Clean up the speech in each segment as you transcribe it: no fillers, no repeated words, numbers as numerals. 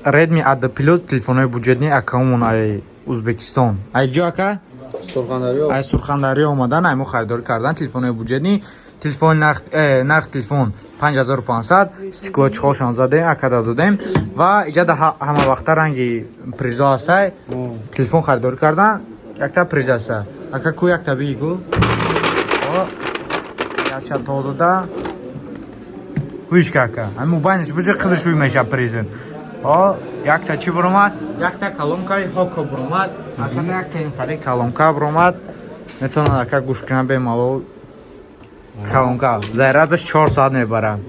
Redmi A2 Plus, телефонҳои бюджетный, акаумон ай Узбекистон. Ай ҷо, ака? Сурхандарё. Ай Сурхандарё омадан, ай мо харидорӣ кардан телефонҳои бюджетный. Телефон нарх, нарх телефон 5500, стекло, чехолшон задем, акада додем ва иҷада ҳама вақта ранги призо ҳастай. Телефон харидорӣ кардан, якта приз ҳаста. Ака, ку якта бигу. О, яча то дода. Вишка, ака. Ами мобайнаш буҷа худаш ҳуй меша призен. О, якта чӣ буромад? Якта колонкаи Hoco буромад. Акада якта инқади колонка буромад. Метавонад, ака, гӯш кунад бемалол колонка. Зарядаш 4 соат мебарад.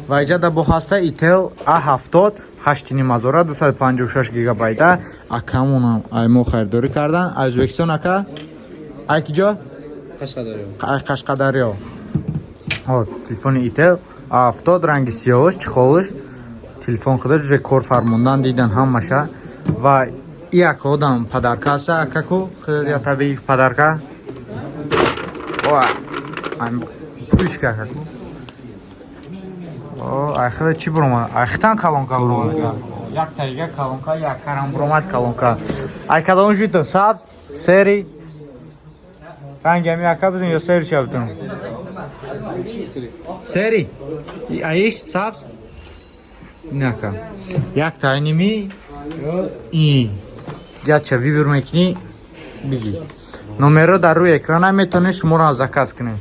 Ва иҷада бо ҳаста Itel A70, 8,5 ҳазора, 256 гигабайта. Акамонам ай мо харидорӣ кардан. Аз Ӯзбекистон, ака? Ай киҷо? Қашқадарё. Ай Қашқадарё. О, телефони Itel A70, ранги сиёҳш, чехолш, телефон худаш уже кор фармондан дидан ҳамаша. Ва як одам подарка аста, акаку худат я табиӣ подарка. О, ам пулишка, акаку. О, ай худа чӣ буромад? Ай хитан колонка буромад. Як тарига колонка, як карам буромад колонка. Ай кадом шуд? Сабз, серый? Ранги ами, ака, бизин ё серый шабтун? Серый? Аиш сабз? Инака. Як тайними ё и. Яча выбор мекунӣ, бигӣ. Номеро дар рӯи экрана, метавонед шуморо заказ кунед.